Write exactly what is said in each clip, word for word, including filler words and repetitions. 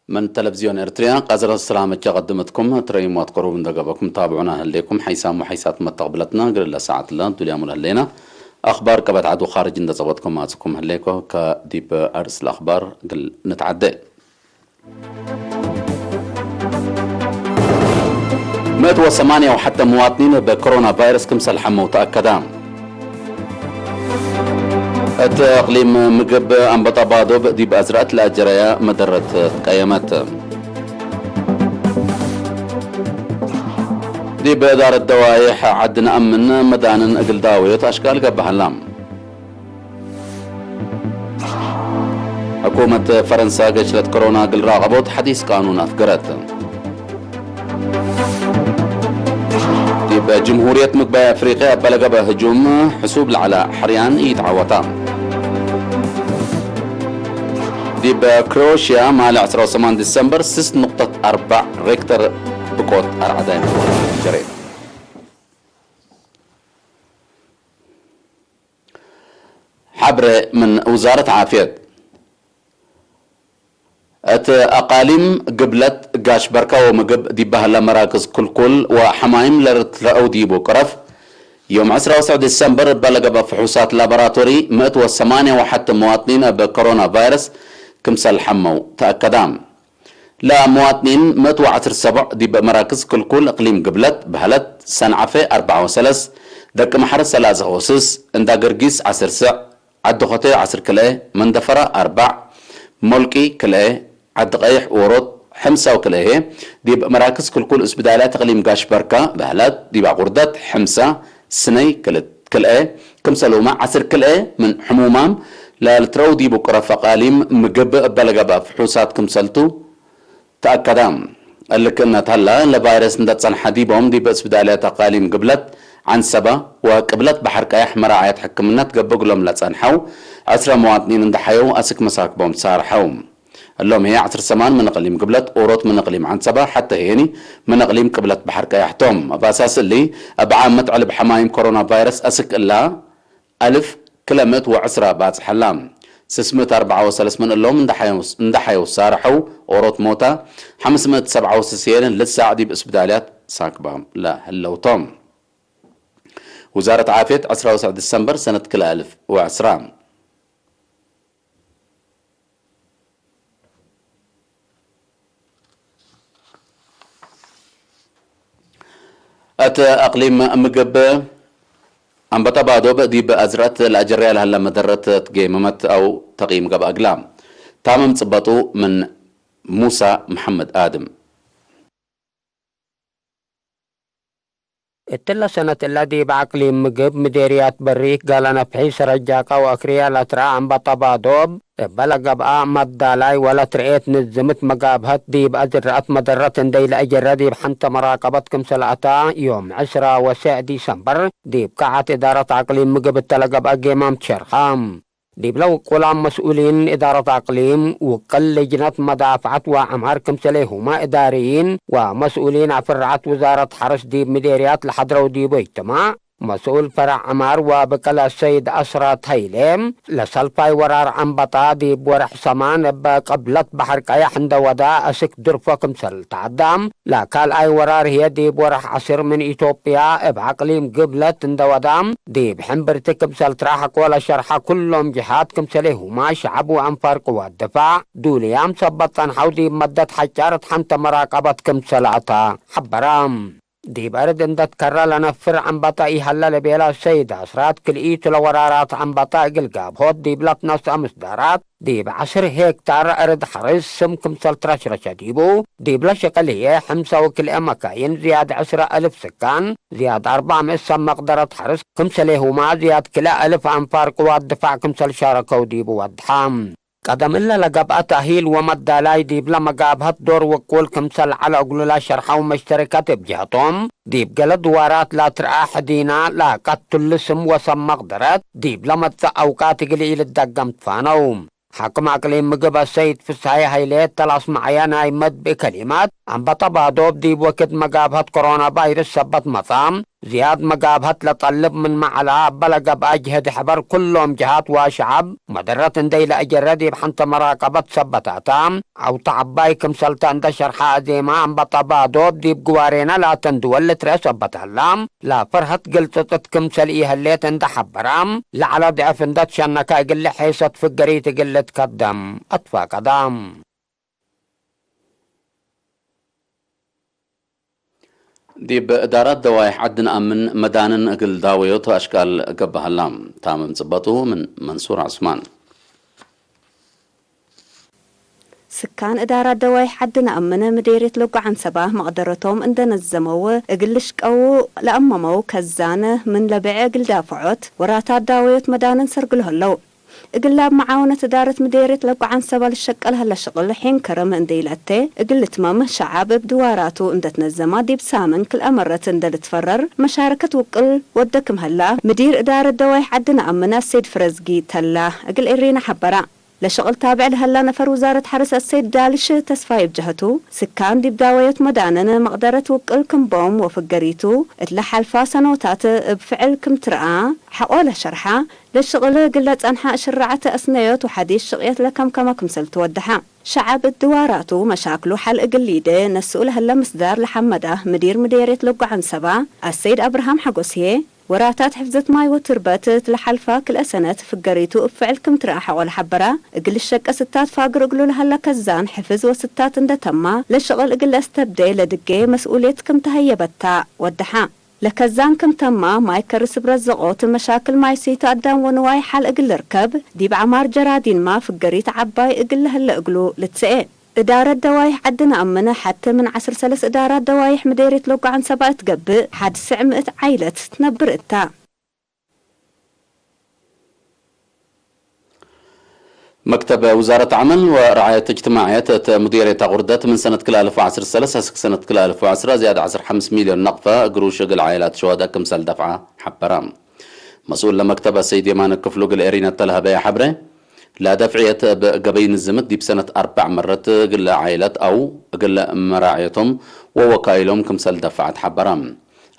ምን ተለቪዝዮን ኤርትርያ ቃዝረት ሰላመቼ ቀድመትኩም፣ ትረዩም ወትቅሩብ እንደ ገበኩም ታብዑና ህሌኩም፣ ሐይሳም ወሐይሳት መተቅብለትና እግል ለሰዓትለ ዱልያሙ ለህሌና አኽባር ቀበት ዐድ ወኻርጅ እንደ ጸበጥኩም አጽኩም ህሌኮ፣ ከዲብ አርእስ ለአኽባር እግል ንትዓዴ። ምእት ወሰማንያ ወሐተ መዋጥኒን እብ ኮሮና ቫይረስ ክምሰል ሐመው ተአከዳ። እት እቅሊም ምግብ አንበጣ ባዶብ ዲብ አዝረአት ለአጀረያ መደረት ትቀየመት። ዲብ እዳረት ደዋይሕ ዐድነ አምን መዳንን እግል ዳወዮት አሽቃል ገብአ ሀላ። ሕኩመት ፈረንሳ ገሽለት ኮሮና እግል ራቀቦት ሐዲስ ቃኑን አፍገረት። ዲብ ጅምሁርየት ምግባይ አፍሪቅያ እበ ለገብአ ህጁም ሕሱብ ለዐለ ሕርያን ኢትዐወታ። ዲብ ክሮኤሽያ ማሌ ዐስራ ወሰማን ዲሰምበር ስስ ንቁጠት አርበዕ ሬክተር ብቆት አርዐዳይ ጀሬ። ሐብሬ ምን ውዛረት ዓፍየት። እት አቃሊም ግብለት ጋሽ በርካ ወምግብ ዲበ ሀለ መራክዝ ክልኩል ወሐማይም ለልትረአው ዲቡ ቅረፍ፣ ዮም ዐስራ ወሰዕ ዲሰምበር እበ ለገብአ ፍሑሳት ላቦራቶሪ፣ ምእት ወሰማንያ ወሐተ መዋጥኒን እብ ኮሮና ቫይረስ ክምሰል ሐመው ተአከዳ። ለመዋጥኒን ምእት ወዐስር ሰቦዕ ዲብ መራክዝ ክልኩል እቅሊም ግብለት በህለት፣ ሰንዓፈ አርበዕ ወሰለስ፣ ደቂ መሐር ሰላሰ ኦስስ፣ እንዳ ገርጊስ ዐስር ስዕ፣ ዐዲ ኾቴ ዐስር ክልኤ፣ መንደፈራ አርበዕ፣ ሞልቂ ክልኤ፣ ዐዲ ቀይሕ ዎሮት ሕምሳ ወክልኤ ህዬ፣ ዲብ መራክዝ ክልኩል እስብዳልያት እቅሊም ጋሽ በርካ በህለት፣ ዲብ አቁርደት ሕምሳ፣ ስነይ ክልኤ፣ ክምሰልሁመ ዐስር ክልኤ ምን ሕሙማም ለልትረአው ዲቡ ቅረፍ አቃሊም ምግብ እበ ለገብአ ፍሑሳት ክምሰልቱ ተአከዳ። እሊ ክእነት ሀላ፣ ለቫይረስ እንደ ጸንሐ ዲቦም ዲብ እስብዳልያት አቃሊም ግብለት ዐንሰበ ወቅብለት በሐር ቀያሕ መራዐየት ሕክምነት ገብእ እግሎም ለጸንሐው ዐስረ መዋጥኒን እንደ ሐየው አስክ መሳክቦም ሳርሐው። እሎም ህዬ ዐስር ሰማን ምን እቅሊም ግብለት፣ ዎሮት ምን እቅሊም ዐንሰበ፣ ሐተ ህዬኒ ምን እቅሊም ቅብለት በሐር ቀያሕ ቶም። እብ አሳስ እሊ፣ እብ ዓመት ዕልብ ሐማይም ኮሮና ቫይረስ አስክ እላ አልፍ ክለ ምእት ወዕስራ ባጽሕ ሀላ። ስስ ምእት አርበዕ ወሰለስ ምን እሎም እንደ ሐየው፣ እንደ ሐየው ሳርሐው፣ ዎሮት ሞታ፣ ሐምስ ምእት ሰብዓ ወስስ ህዬ ልሳዕ ዲብ እስብዳልያት ሳክባም ለህለው ቶም። ውዛረት ዓፍየት ዐስራ ወሰዕ ዲሰምበር ሰነት ክለ አልፍ ወዕስራ። እት አቅሊም ምግብ አንበጣ ባዶብ ዲብ አዝረአት ለአጀረያ ለሀለ መደረት ትጌመመት አው ተቂም ገብአ እግላ። ታምም ጽበጡ ምን ሙሳ መሐመድ አድም። እትለ ሰነት እለ ዲብ አቅሊም ምግብ ምዴርያት በሪክ፣ ጋላ ነፍሒ፣ ሰረጃቃ ወአክርያ ለትረአ አንበጣ ባዶብ እበ ለገብአ መዳላይ ወለትርኤት ንዝምት መጋብሀት ዲብ አዝረአት መደረት እንዴ ለአጀረ ዲብ ሐንተ መራቀበት ክምሰል አታ ዮም ዕስራ ወሰዕ ዲሰምበር ዲብ ቃዐት እዳረት አቅሊም ምግብ እተ ለገብአ ጌማም ትሸርሐ። ዲብለ ውቁላም መስኡሊን እዳረት አቅሊም፣ ውቅል ልጅነት መዳፍዐት ወዐማር ክምሰሌሁመ እዳርይን ወመስኡሊን አፍረዐት ውዛረት ሐርስ ዲብ ምዴርያት ለሐድረው ዲቡ እጅትማዕ፣ መስኡል ፈረዕ ዐማር ወብቅለ ሰይድ አስራት ሀይሌ፣ ለሰልፋይ ወራር አንበጣ ዲብ ወርሕ ሰማን እበ ቅብለት በሐር ቀያሕ እንደ ወዳ አስክ ድርፎ ክምሰል ተዐዳ። ለካልኣይ ወራር ህዬ ዲብ ወርሕ ዐስር ምን ኢትዮጵያ እብ አቅሊም ግብለት እንደ ወዳ፣ ዲብ ሕምብርቲ ክምሰል ትራሐቆ ለሸርሐ ኩሎም ጅሃት ክምሰሌሁማ ሸዐብ ወአንፋር ቅዋት ድፋዕ ዱልያም ሰበት ጸንሐው ዲብ መደት ሐጫር እት ሐንተ መራቀበት ክምሰል አታ ሐበራ። ዲብ አርድ እንደ ትከረ ለነፍር አንበጣ ኢሀለ ለቤላ ሰይድ አስራት፣ ክልኢቱ ለወራራት አንበጣ እግል ጋብሆት ዲብለ ትነስአ ምስዳራት፣ ዲብ ዐስር ሄክታር አርድ ሐርስ ስም ክምሰል ትረሽረሸ ዲቡ፣ ዲብለ ሽቅል ህዬ ሕምሳ ወክልኤ መካይን፣ ዝያድ ዕስረ አልፍ ስካን፣ ዝያድ አርበዕ ምእት ሰብ መቅደረት ሐርስ፣ ክምሰሌሁማ ዝያድ ክልኤ አልፍ አንፋር ቅዋት ድፋዕ ክምሰል ሻረከው ዲቡ ወድሐ። ቀደም እለ ለገብአ ተእሂል ወመዳላይ ዲብለ መጋብሀት ዶር ውቁል ክምሰል ዐለ እግሉ ለሸርሐው መሽተረከት እብ ጀህቶም፣ ዲብ ገሌ ድዋራት ለትርአ ሕዲና ለቀትል ስም ወሰብ መቅደረት ዲብ ለመጽእ አውቃት እግል ኢልትደገም ትፋነው። ሓክም አቅሊም ምግብ አሰይድ ፍስሐየ ሀይሌ እተ ለአስመዐየ ናይ መድብእ ከሊማት፣ አንበጣ ባዶብ ዲብ ወክድ መጋብሀት ኮሮና ቫይረስ ሰበት መጽአ፣ ዝያድ መጋብሀት ለጠልብ ምንመ ዐላ፣ እበ ለገብአ ጅህድ ሕበር ኩሎም ጀሃት ወሸዐብ መደረት እንዴ ኢለአጀረ ዲብ ሐንተ መራቀበት ሰበታተ፣ ዐውተ ዐባይ ክምሰልተ እንደ ሸርሐ፣ አዜመ አንበጣ ባዶብ ዲብ ግዋሬነ ላተን ድወል ልትረአ ሰበት ሀላ፣ ለፈርሀት ግልጽጥት ክምሰል ኢሀሌት እንደ ሐበረ፣ ለዐለ ድዕፍ እንደ ትሸነከ እግል ሔሰት ፍገሪት እግል ልትከደም አትፋቀደ። ዲብ እዳራት ደዋይሕ ዐድነ አምን መዳንን እግል ዳወዮት አሽቃል ገብአ ሀላ። ታምም ጽበጡ ምን መንሱር ዑስማን። ስካን እዳራት ደዋይሕ ዐድነ አምን ምዴርየት ለጎ ዐንሰባ መቅደረቶም እንደ ነዘመው እግል ልሽቀው ለአመመው ከዛን ምን ለብዕ እግል ዳፍዖት ወራታት ዳወዮት መዳንን ሰርግሎ ህለው። እግል ለአብ መዓውነት እዳረት ምዴርየት ለጎ ዐንሰባ ልሸቀል ሀለ ሽቅል ሒን ከረም እንዴ ኢለአቴ እግል ልትመም፣ ሸዐብ እብ ድዋራቱ እንደ ትነዘማ ዲብ ሳምን ክልአ መረት እንደ ልትፈረር መሻረከት ውቅል ወደ ክም ሀላ፣ ምዲር እዳረት ደዋይሕ ዐድነ አምን አሰይድ ፍረዝጊ ተላ እግል ኤሬና ሐበራ። ለሽቅል ታብዕ ለሀላ ነፈር ውዛረት ሐርስ አሰይድ ዳልሽ ተስፋይ እብ ጀሀቱ፣ ስካን ዲብ ዳወዮት መዳንን መቅደረት ውቅል ክም ቦም ወፍገሪቱ እት ለሐልፋ ሰኖታት እብ ፍዕል ክም ትረአ ሐቆ ለሸርሐ፣ ለሽቅል እግል ለጸንሐ እሽራዐት አስነዮት ወሐዲስ ሽቅየት ለከምከመ ክምሰል ትወደሐ። ሸዐብ እት ድዋራቱ መሻክሉ ሐል እግል ሊዴ ነስኡ ለሀለ ምስዳር ለሐመዳ ምዲር ምዴርየት ለጎ ዐንሰባ አሰይድ አብርሃም ሐጎስዬ፣ ወራታት ሕፍዘት ማይ ወትርበት እት ለሐልፋ ክልኤ ሰነት ፍገሪቱ እብ ፍዕል ክም ትረአ ሐቆ ለሐበራ፣ እግል ልሸቀ ስታት ፋግር እግሉ ለሀለ ከዛን ሕፍዝ ወስታት እንደ ተማ፣ ለሽቅል እግል ለአስተብዴ ለድጌ መስኡልየት ክም ተሀየበታ ወደሐ። ለከዛን ክም ተማ፣ ማይ ከርስ እብ ረዘቆት፣ መሻክል ማይ ሲቱ አዳም ወንዋይ ሐል እግል ልርከብ፣ ዲብ ዐማር ጀራዲንማ ፍገሪት ዐባይ እግል ለሀለ እግሉ ልትሰኤ። እዳረት ደዋይሕ ዐድነ አምነ ሐቴ ምን ዐስር ሰለስ እዳራት ደዋይሕ ምዴርየት ለጎ ዐንሰባ እት ገብእ፣ ሐድ ስዕ ምእት ዓይለት ትነብር እታ። መክተብ ውዛረት ዐመል ወረዓየት እጅትማዕየት እት ምዴርየት አቁርደት ምን ሰነት ክልኤ አልፍ ወዐስር ሰለስ አስክ ሰነት ክልኤ አልፍ ወዐስር ዝያድ ዐስር ሐምስ ሚልዮን ነቅፈ ግሩሽ እግል ዓኢላት ሸሆዳ ክምሰል ደፍዐ ሐበረ። መስኡል ለመክተብ አሰይድ የማነ ክፍሉ እግል ኤሪነት ለሀበየ ሐብሬ፣ ለደፍዕየት እብ ገበይ ንዝምት ዲብ ሰነት አርበዕ መረት እግል ዓኢላት አው እግል መራዕየቶም ወወካይሎም ክምሰል ደፍዐት ሐበረ።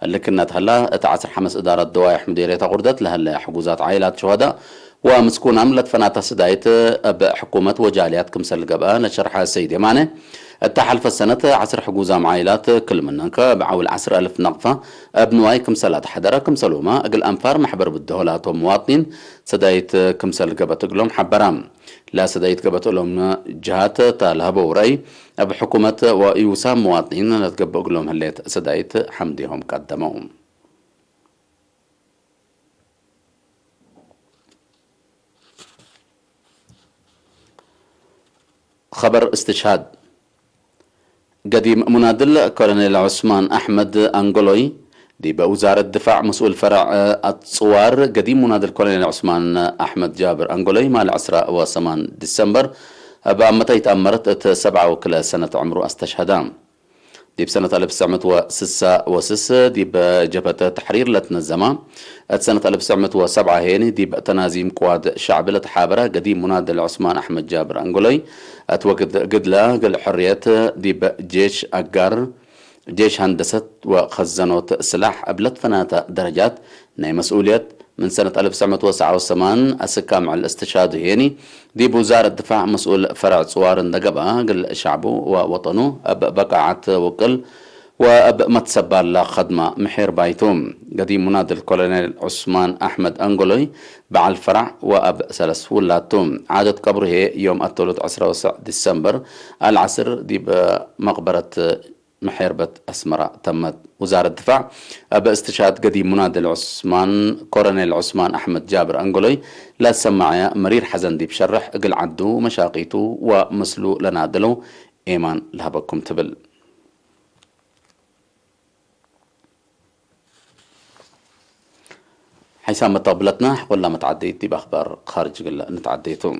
እሊ ክነት ሀላ፣ እት ዐስር ሐምስ እዳረት ደዋይሕ ምዴርየት አቁርደት ለሀለ ሕጉዛት ዓኢላት ሸሆዳ ወምስኩናም ለትፈናተ ስዳይት እብ ሕኩመት ወጃልያት ክምሰል ገብአ ለሸርሐ ሰይድ የማነ፣ እተ ሐልፈ ሰነት ዐስር ሕጉዛም ዓኢላት ክል ምነን ከእብ ዐውል ዐስር አልፍ ነቅፈ እብ ንዋይ ክምሰል አትሐደረ፣ ክምሰሉመ እግል አንፋር መሕበር ብድሆ ላቶም ምዋጥኒን ስዳይት ክምሰል ገብአት እግሎም ሐበረ። ለስዳይት ገብአት እሎም ጅሃት እተ ለሀበው ረአይ፣ እብ ሕኩመት ወኢውሳም ምዋጥኒን ለትገብእ እግሎም ህሌት ስዳይት ሐምዴሆም ቀደመው። ኸበር እስትሽሃድ ገዲም ሙናድል ኮሎኔል ዑስማን አሕመድ አንጎሎይ፣ ዲብ ውዛረት ድፋዕ መስኡል ፈረዕ አጽዋር ገዲም ሙናድል ኮሎኔል ዑስማን አሕመድ ጃብር አንጎሎይ፣ ማል ዕስራ ወሰማን ዲሰምበር፣ እብ አመተ ኢተአመረት እት ሰብዓ ወክልኤ ሰነት ዕምሩ አስተሽሀዳ። ዲብ ሰነት አልፍ ትስዕ ምእት ወስሳ ወስስ፣ ዲብ ጀብሀተ ተሕሪር ለትነዘማ፣ እት ሰነት አልፍ ትስዕ ምእት ወሰብዓ ሄኒ፣ ዲብ ተናዚም ቅዋት ሸዕብ ለተሓበረ ገዲም ሙናድል ዑስማን አሕመድ ጃብር አንጎሎይ፣ እት ወክድ ግድለ እግል ሕርየት፣ ዲብ ጄሽ አጋር፣ ጄሽ ሀንደሰት ወከዘኖት ስላሕ እብ ለትፈናተ ደረጃት ናይ መስኡልየት፣ ምን ሰነት አልፍ ትስዕ ምእት ወሰብዓ ወሰማን አስክ አምዕል እስትሽሃዱ ሄኒ፣ ዲብ ውዛረት ድፋዕ መስኡል ፈረዕ ጽዋር እንደ ገብአ፣ እግል ሸዕቡ ወወጠኑ እብ በቃዓት ውቅል ወእብ መትሰባላ ከድማ ምሒር ባይቱ። ገዲም ሙናድል ኮሎኔል ዑስማን አሕመድ አንጎሎይ በዓል ፈራዕ ወአብ ሰለስ ውላድ ቱ። ዓደት ቀብሩ ህዬ ዮም አተውለት ዕስራ ወሰዕ ዲሰምበር አልዐስር ዲብ መቅበረት ምሒርበት አስመራ ተመት። ውዛረት ድፋዕ እብ እስትሽሃድ ገዲም ሙናድል ዑስማን፣ ኮሎኔል ዑስማን አሕመድ ጃብር አንጎሎይ ለሰመዐየ መሪር ሐዘን ዲብ ሸርሕ፣ እግል ዐዱ፣ መሻቂቱ ወምስሉ ለናደለው ኤማን ለሀበኩም ትብል። ሓይሳም መተቅብለትና፣ ሕቆላ መትዓደይት ዲብ አኽባር ካርጅ እግል ንትዓደይ ቱ።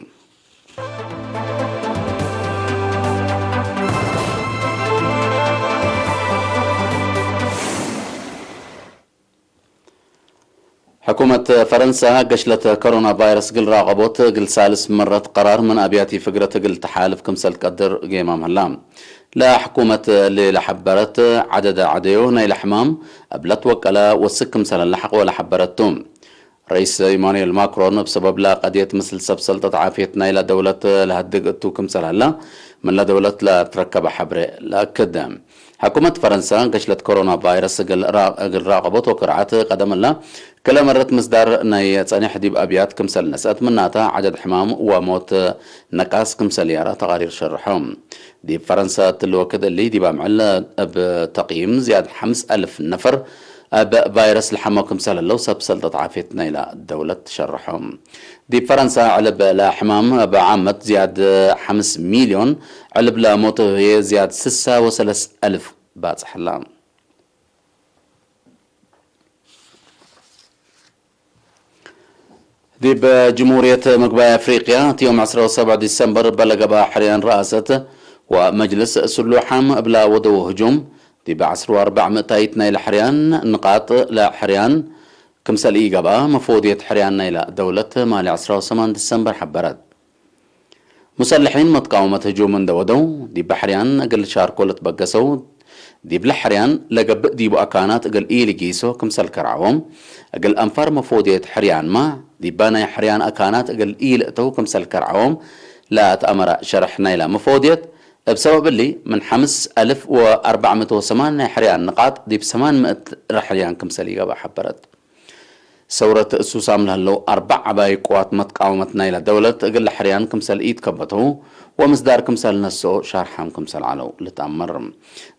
ሕኩመት ፈረንሳ ገሽለት ኮሮና ቫይረስ እግል ራቀቦት እግል ሳልስ መረት ቀራር ምን አብያቲ ፍግረት እግል ተሓልፍ ክምሰል ትቀድር ጌማም ህላ። ለሕኩመት እሊ ለሐበረት ዐደደ ዐደዮ ናይለ ሕማም እብ ለትወቀለ ወስክ ክምሰል ለሐቆ ለሐበረት ቱ። ረኢስ ኢማኑኤል ማክሮን እብ ሰበብ ለቀድየት ምስል ሰብ ሰልጠት ዓፍየት ናይለ ደውለት ለሀድግ እቱ ክምሰል ህለ ምን ለደውለት ለትረከበ ሐብሬ ለአክድ። ሕኩመት ፈረንሳ ገሽለት ኮሮና ቫይረስ እግል ራ-፣ እግል ራቀቦት ወክርዓት ቀደም እለ ክለ መረት ምስዳር ናይ ጸኒሕ ዲብ አብያት ክምሰል ነስአት ምናተ ዐደድ ሕማም ወሞት ነቃስ ክምሰል ያራ ተቃሪር ሸርሖ። ዲብ ፈረንሳ እትሊ ወክድ እሊ ዲብ አምዕል እብ ተቅይም ዝያድ ሐምስ አልፍ ነፈር እብ ቫይረስ ለሐመው ክምሰል ህለው ሰብ ሰልጠት ዓፍየት ናይለ ደውለት ሸርሖ። ዲብ ፈረንሳ ዕልብ ለሕማም እብ ዓመት ዝያድ ሐምስ ሚልዮን፣ ዕልብ ለሞት ህዬ ዝያድ ስሳ ወሰለስ አልፍ ባጽሕ ህላ። ዲብ ጅምሁርየት ምግባይ አፍሪቅያ፣ እት ዮም ዐስራ ወሰብዕ ዲሰምበር እበ ለገብአ ሕርያን ረአሰት ወመጅልስ ስሉሓም እብላ ወደው ህጁም፣ ዲብ ዐስር ወአርበዕ ምእታይት ናይለ ሕርያን ንቃጥ ለሕርያን ክምሰል ኢገብአ፣ መፍወድየት ሕርያን ናይለ ደውለት ማሌ ዐስራ ወሰማን ዲሰምበር ሐበረት። ሙሰልሒን መትቃወመት ህጁም እንደ ወደው፣ ዲበ ሕርያን እግል ሻርኮ ለትበገሰው፣ ዲብለ ሕርያን ለገብእ ዲቡ አካናት እግል ኢልጊሶ ክምሰል ከርዐዎም፣ እግል አንፋር መፎድየት ሕርያንማ፣ ዲበ ናይ ሕርያን አካናት እግል ኢልእተው ክምሰል ከርዐዎም ለአትአመረ ሸርሕ ናይለ መፎድየት፣ እብ ሰበብ እሊ፣ ምን ሐምስ አልፍ ወአርበዕ ምእት ወሰማን ናይ ሕርያን ንቃጥ ዲብ ሰማን ምእት ሕርያን ክምሰል ኢገብአ ሐበረት። ሰውረት እሱሳም ለህለው አርበዕ ዐባይ ቅዋት መትቃወመት ናይለ ደውለት እግል ሕርያን ክምሰል ኢትከበተው ወምስዳር ክምሰል ነስኦ ሻርሓም ክምሰል ዐለው ልትአመር።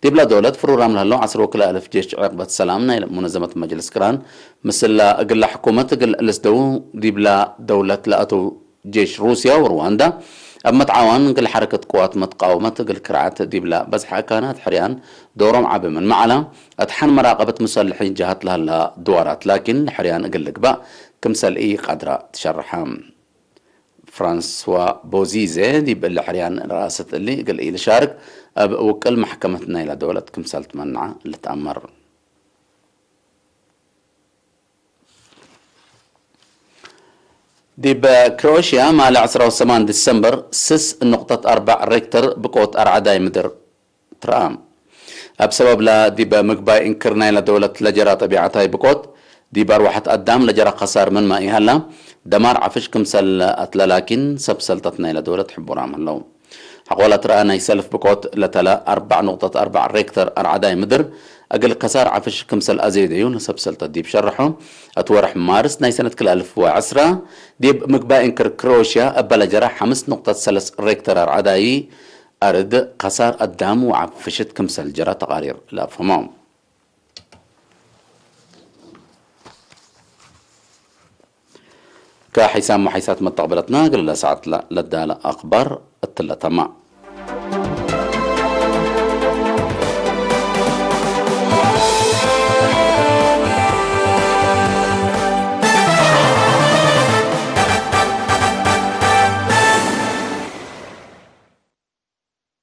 ዲብለ ደውለት ፍሩራም ለህለው ዐስር ወክልኤ አልፍ ጄሽ ዕቅበት ሰላም ናይለ ሙነዘመት መጅልስ ቅራን ምስለ እግለ ሕኩመት እግል ልስደው ዲብለ ደውለት ለአተው ጄሽ ሩስያ ወሩዋንዳ፣ እብ መትዓዋን እግል ሐረከት ቅዋት መትቃወመት እግል ክርዓት ዲብለ በዝሐ አካናት ሕርያን ዶሮም ዐቢ ምንመ ዐለ፣ እት ሐን መራቀበት ሙሰልሒን ጀሃት ለሀላ ድዋራት ላኪን፣ ለሕርያን እግል ልግበእ ክምሰል ኢቀድረ ትሸርሐ። ፍራንስዋ ቦዚዜ ዲብ እሊ ሕርያን ረአሰት እሊ እግል ኢልሻርክ እብ ውቅል መሕከመት ናይለ ደውለት ክምሰል ትመንዐ ልትአመር። ዲብ ክሮኤሽያ፣ ማለ ዐስራ ወሰማን ዲሰምበር፣ ስስ ንቁጠት አርበዕ ሬክተር ብቆት አርዐዳይ ምድር ትረአ። እብ ሰበብለ፣ ዲብ ምግባይ እንክር ናይለ ደውለት ለጀራ ጠቢዐታይ ብቆት፣ ዲብ አርወሐት አዳም ለጀራ ከሳር ምንመ ኢሀላ፣ ደማር ዐፍሽ ክምሰል አትለ ላኪን፣ ሰብ ሰልጠት ናይለ ደውለት ሕቡራም ህለው። ሐቆለ ትረአ ናይ ሰልፍ ብቆት ለተለ አርበዕ ንቁጠት አርበዕ ሬክተር አርዐዳይ ምድር እግል ከሳር ዐፍሽ ክምሰል አዜደዩ ለሰብ ሰልጠት ዲብ ሸርሖ፣ እት ወርሕ ማርስ ናይ ሰነት ክልኤ አልፍ ወዐስራ ዲብ ምግባይ እንክር ክሮኤሽያ እበ ለጀረ ሐምስ ንቁጠት ሰለስ ሬክተር አርዐዳይ አርድ ከሳር አዳም ወዐፍሽት ክምሰል ጀረ ተቃሪር ለአፍህሞ። ከሒሳም መሓይሳት መተቅበለትና እግል ለሰዓት ለዳለ አክባር እትለ ተማ።